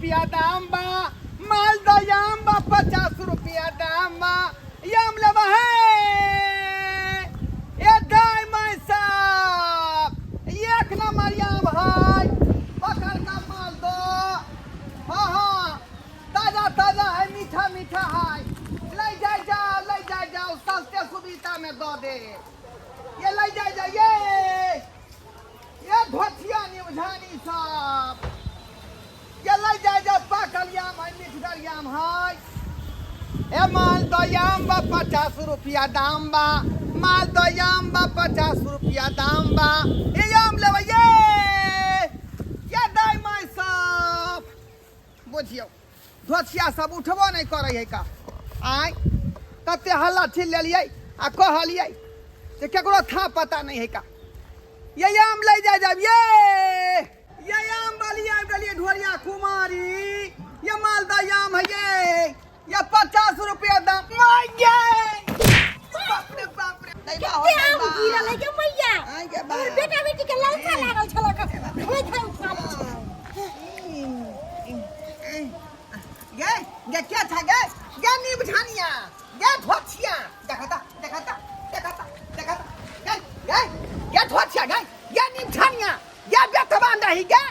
रुपया दाम बा। मालदह आम बा 50 रुपया दाम बा। आम लेबा है ए दाई माई साहब, एक नंबर आम है, पकड़ का मालदह। हाँ हाँ, ताजा ताजा है, मीठा मीठा है। ले जाए जाओ, ले जाए जाओ, सस्ते सुविधा में दो दे। ये ले जाए जाओ, ये धोतिया निउझानी सब ये ले जाए जाओ। पाकल आम है, मीठगर आम है। ए मालदह आम बा 50 रुपया दाम बा। मालदह आम बा 50 रुपया दाम बा। ये आम लेबै ये दाई माई सब बुझियौ, धोतिया सब उठबो नहि करै है का। आय कते हल्ला छिल लेलियै आ कहलियै जे केकरो था पता नहीं है का। ये आम ले जाए जाब, ये आम वाली आबि गेलियै ढोरिया कुमारी। ये मालदह आम है, ये 50 रुपया दाम। माय गे, बाप रे बाप रे, दैबा हो कते आम दैबा। गिरल है गे मैया। आइ गे बा। हमर बेटा बेटी के ललसा लागल छल के धोइ धाइ उठा लै छै। गे गे क्या था गे गे नीब झानिया गे धोछिया, देखता देखता देखता देखता गे गे गे धोछिया गे गे नीब झानिया गे बेटवा नहीं गे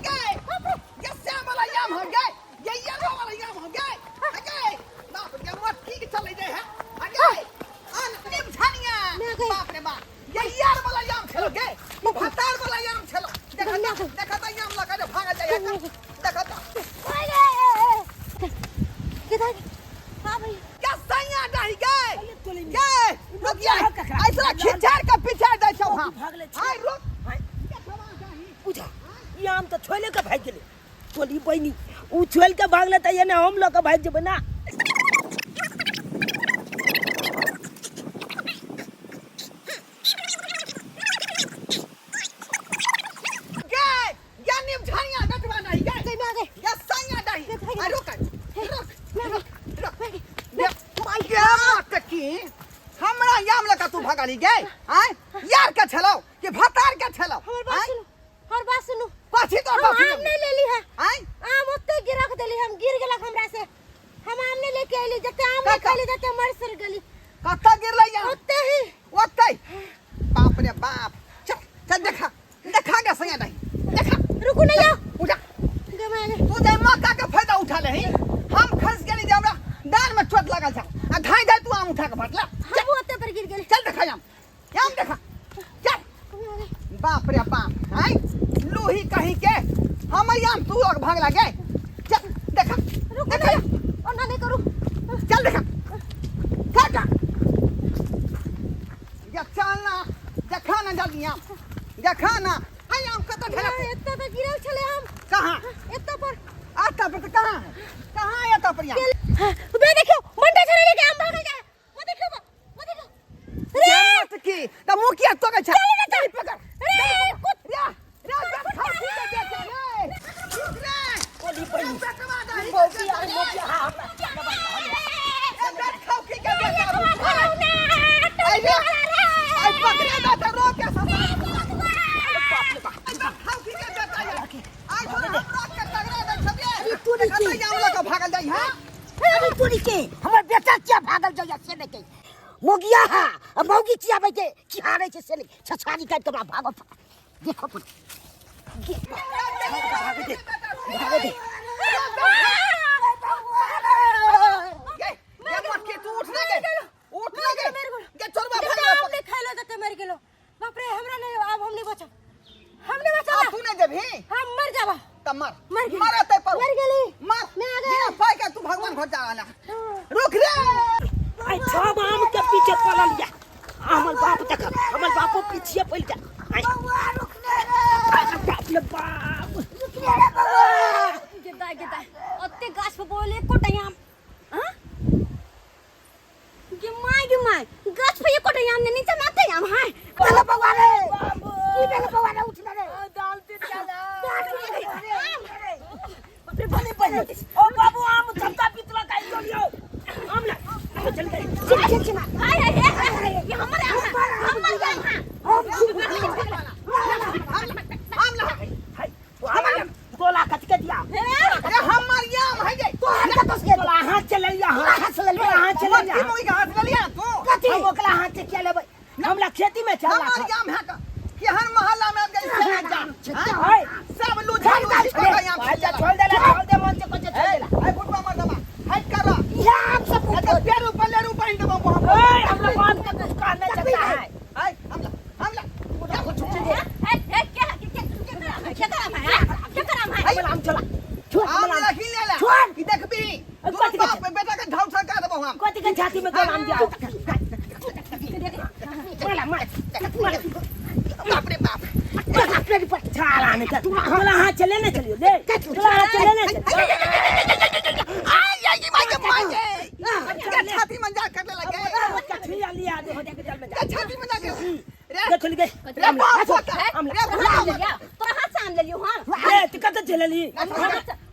गे गे श्याम वाला याम हो गे गे येलो वाला याम हो गे गे बाप रे मत की चले जाए है गे अन नीब झानिया। बाप रे बाप, ये यार वाला याम खेलो गे, भतार वाला याम खेलो। देखता देखता याम लगा दे भागा जाए देखता। किधर हाँ भैया क्या सैया दही गे गे रुक जा, ऐसा खिंचार के पीछे दे छौ। हां हाय रुक बुझा, ई आम तऽ छोड़े के भागि गेलै। तोली बहिनी उ छोड़ि के भागलै तऽ एने हम लऽ के भागि जेबै ना। गे गे नीम झाड़िया बेटवा नहीं गे गई मां गई गे सैया दही आ रुक रुक मां रुक गई गे गे मत की हमरा याम लगा तू भगाली गे। आय यार के छलौ कि भतार के छलौ? हमर बात सुनू, हमर बात सुनू। कथी तोर हम बात आम सुनू? नहीं लेली है। आय आम ओते गिरख देली, हम गिर गेलक हमरा से। हम आम नहीं लेके आइली, जते आम नहीं कतऽ? खैली तते मर सर गेली। कतऽ गिरलै याम? ओते ही। ओते? बाप रे बाप, चल चल देखा देखा गे सैया नहीं देखा। रुकू नहीं जाओ। उठा। गे मां गे। तू जे मौका के फायदा उठा ले हम खस गेली जे हमरा दान में चोट लागल छ आ धाई धाई तू आम उठा के फटला। हम ओते पर गिर गेली। चल देखा आम आम देखा चल। बाप रे बाप, आय लोही कहीं के हम आम तू लग भाग लागे। चल देखा रुकू देखा नहीं, ओना नहीं करू। चल देखा देखा या चल ना देखा ना जल्दी आम देखा ना। आय आम कत ढेला एत्ता पे गिरल छले आम। कहाँ? एत्ता पर। आता पर कहाँ है? कहाँ है एत्ता पर आम? हाँ, बे देखियो मंडा छले के आम भागल जाए। वो देखियो वो देखियो। रे मत की त मुंह किया तो छै। चल पकड़। रे कुत रे रे बेट खाओ की के बेटा रे रुक रे। तोली बहिनी बेटवा दही मौगी आर मौगी हा हमरा ए बेट खाओ की के बेटा रुक रे। आई रे आई पकड़े दा त रोक के सब। बाप रे बाप, आई बेट खाओ की के बेटा यार। आई तोरा हम रोक के तगड़ा दे छबे। अरे तोरी की। कतई आम लके भागल जाई हां? अरे तोरी के हमर बेटा किया भागल जाइया से नहीं के मोगिया हा आ मौगी चियाबै के चिहारै छै से नहीं छछारी काटि के हमरा भागो देखो पुन भागे दे भागे दे। गे गे मत के तू उठ ना गे उठ ना गे गे चोरबा जते भागल। आम नहीं खैलो तते मर गेलो। बाप रे, हमरा नहीं, अब हम नहीं बचब, हम नहीं बचब। अब तू नहीं जेबही? हम मर जाबा। त मर मर गेली। मर ते पर मर गेली। मर। मैं आ गई। बिना पाई के तू भगवान घर जा ना। रुक रे। आई सब आम के पीछे पड़ल या हमर बाप देख, हमर बापो पीछे पड़ जा। आई बाप रे बाप। गेदा गेदा ओते गाछ पर बोले एकोटा आम। हां गे my गे my, गाछ पर एकोटा आम ने, नीचे में आते आम है। चलो बउआ रे, की भेल बउआ रे? उठ रे। दाल तीन जाला। बाप रे बने बने ओ बाबू आम सबटा बितला खाइ गेलियो आम ना आम चल गई चल चल चल। हाय हाय हाय, ये हमर आम है, हमर आम है। हम ला हाय हमर गोला कट के दिया। अरे हम चल हमर आम है का केहन मोहल्ला में आबि गेल से ना जान हाय सब लूझा लूझी कऽ के आम अच्छा छोड़ देला छोड़ दे मन से कुछ छोड़ देला ए बुढ़वा मर्दवा हट कर इहा आम सब ए तो पेरू पलेरू बांध देबो वहां ओए हमरा बाप का कुछ कहना चाहता है ए हमला हमला ए ए क्या क्या क्या क्या करम है क्या करम है हमला आम चला छोड़ आम हमला रखी ले ले छोड़। ई देखबी कथी बाप बेटा के ढाउ सरका देबो हम कथी के छाती में गोल आम जाओ मारा मार मार बाप रे बाप मारा पेट पर छाला नहीं कर तोला हाथ चले ना चलियो ले तोला हाथ चले ना चलियो आई आई माय के माय के छाती में जा करने लगे कछुआ लिया दे हो जाके जल में जा के छाती में जा के रे देख गए रे बाप होता आमला। रे तोरा हाथ से आम ले लियो तोरा हाथ से आम ले लियो हां ए तू कत चलली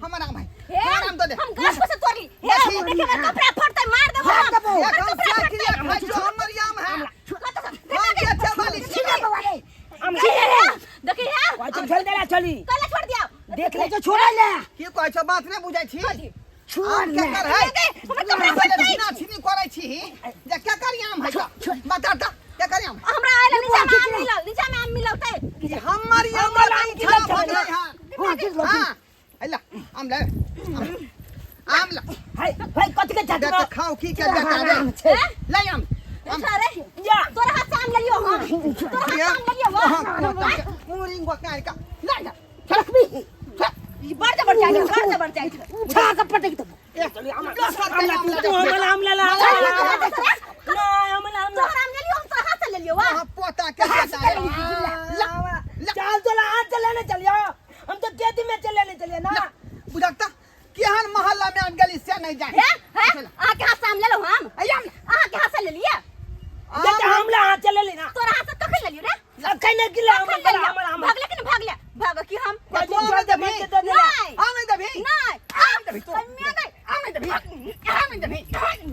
हमर आम है हे हमर आम दो दे हम गाछ पर से तोड़ ली हे देखे हमर कपड़ा फटतै मार देबो फाड़ हम देबो। ये हमर हम कपड़ा साथ क्रिया फटतै खाइ छौ हमर आम है कतऽ से? हम के अच्छा वाली छी आमला देखी हे ओए तुम छोड़ देला चली कल छोड़ दिया देख ले तो छोड़ा ले की कहै छौ बात नहि बुझै छी छोड़ आम ले के कर है हमर कपड़ा फटतै छीना छीनी करै छी जे के करी आम है तो बता त के करी आम हमरा आयल नीचा में आम मिलल नीचा में आम मिलल तै ई हमर आम हमर आम ई गिरल छाला भऽ छलै। गेलै हन हां गिर लो हां अइला आम ले आम ला हाय हाय कथी के छाती दे में त खाओ की के बेटा रे आराम छै ले आम आम रे जा तोरा हाथ से आम ले लियो हम तोरा हाथ से आम ले लियो वाह मुरिंग गोकाय का ले जा रखबी ई बड़ जबर जाइ छै बड़ जबर जाइ छै उठा के पटक देबो चली आम आमला तू हमला आमला ला ना हमला आमला तोरा आम ले लियो हम तोरा हाथ से ले लियो वाह हां पोता के बेटा रे ला चल चला हाथ चले ना चलियो हम तो खेती में चले ले चलिए ना बुझकता केहन मोहल्ला में आबि गेली से नहीं जाने हे हे अहाँ के हाथ से आम ले लो हम आम अहाँ के हाथ से ले लिया जब हमला हाथ चले ले ना तोरा हाथ से कखन ले लियो रे कहीं नहीं गिला कखन हमला ले लियो हमला हमला भागले कि नहीं भागले भाग की हम तू आम नहीं देबही नहीं आम नहीं देबही नहीं आम देबही तू कन्या नहीं आम नहीं देबही आम नहीं देबही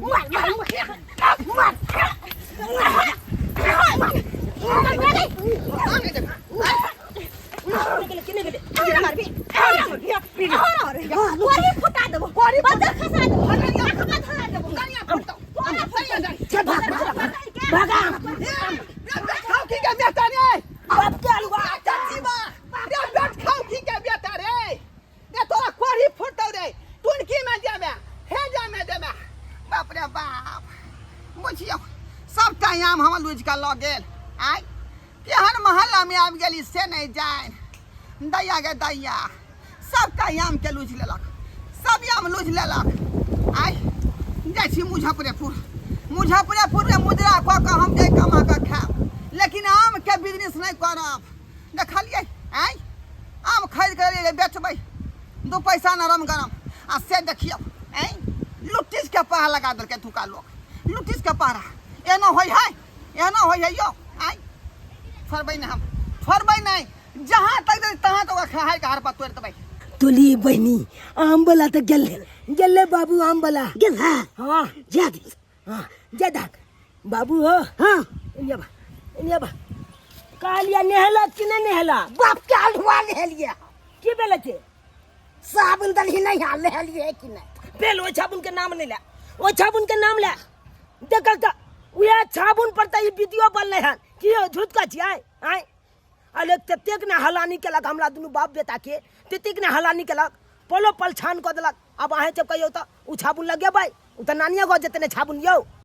मार मार मार कन्या नहीं आम नहीं देबही गेले किने गेले हमरा मारबी हमरा मारबी हमरा कोरी फुटा देबो कोरी बंदर खसा देबो आँख में धरा देबो कनिया फुटतौ तोरा फुटतौ चल भाग भाग भागा रे बैठ खाओ की के बेटा रे बाप के अलुआ चाची बा रे बैठ खाओ की के बेटा रे रे तोरा कोरी फुटतौ रे टुनकी में जेबे हे जामे देबे बाप रे बाप बुझियौ सबटा आम हमर लुझि कऽ लऽ गेल आइ केहन मोहल्ला में आबि गेली से नहीं जान दैया गे दैया सबटा आमके लुझि लेलक सब आम लुझि लेलक आइ जाइ छी मुजफ्फरेपुर मुजफ्फरेपुरमे मुजरा कऽ कऽ हम जे कमा कऽ खायब लेकिन आमके बिजनेस नहि करब देखलियै आँय आम खरीद कऽ ले बेचबै दू पैसा नरम गरम आ से देखियौ आँय लुट्टीसके पहरा लगा देलकै एतुका लोक लुट्टीसके पहरा एना होइ है एना होइ है यौ आँय छोड़बै नहि हम छोड़बै नहि जहाँ तक देबै तहाँ तक ओकरा खाइ के हार पर तोड़ि देबै तोली बहनी आम वाला तो गेले गेले बाबू आम वाला गेल हां हाँ जा दे हाँ जा दाक बाबू हो हां इन्ने बा इन्ने बा कहलिया नेहला कि नहीं नेहला बाप के हलवा ले लिया की भेल छै साबुन दलही नहीं हाल ले लिए कि नहीं भेल ओहि साबुन के नाम नहीं ले ओहि साबुन के नाम ले देखल तऽ उएह साबुन पर तऽ ई वीडियो बनलै हन की यौ झूठ का छियै आँय अरे ततेक ने हलानी केलक हमरा दुनू बाप बेटाके ततेक ने हलानी केलक पलो पल छान कऽ देलक आब अहेँ सब कहियौ तऽ ओ साबुन लगेबै ओ तऽ नानिये गाँव जेतै ने साबुन यौ।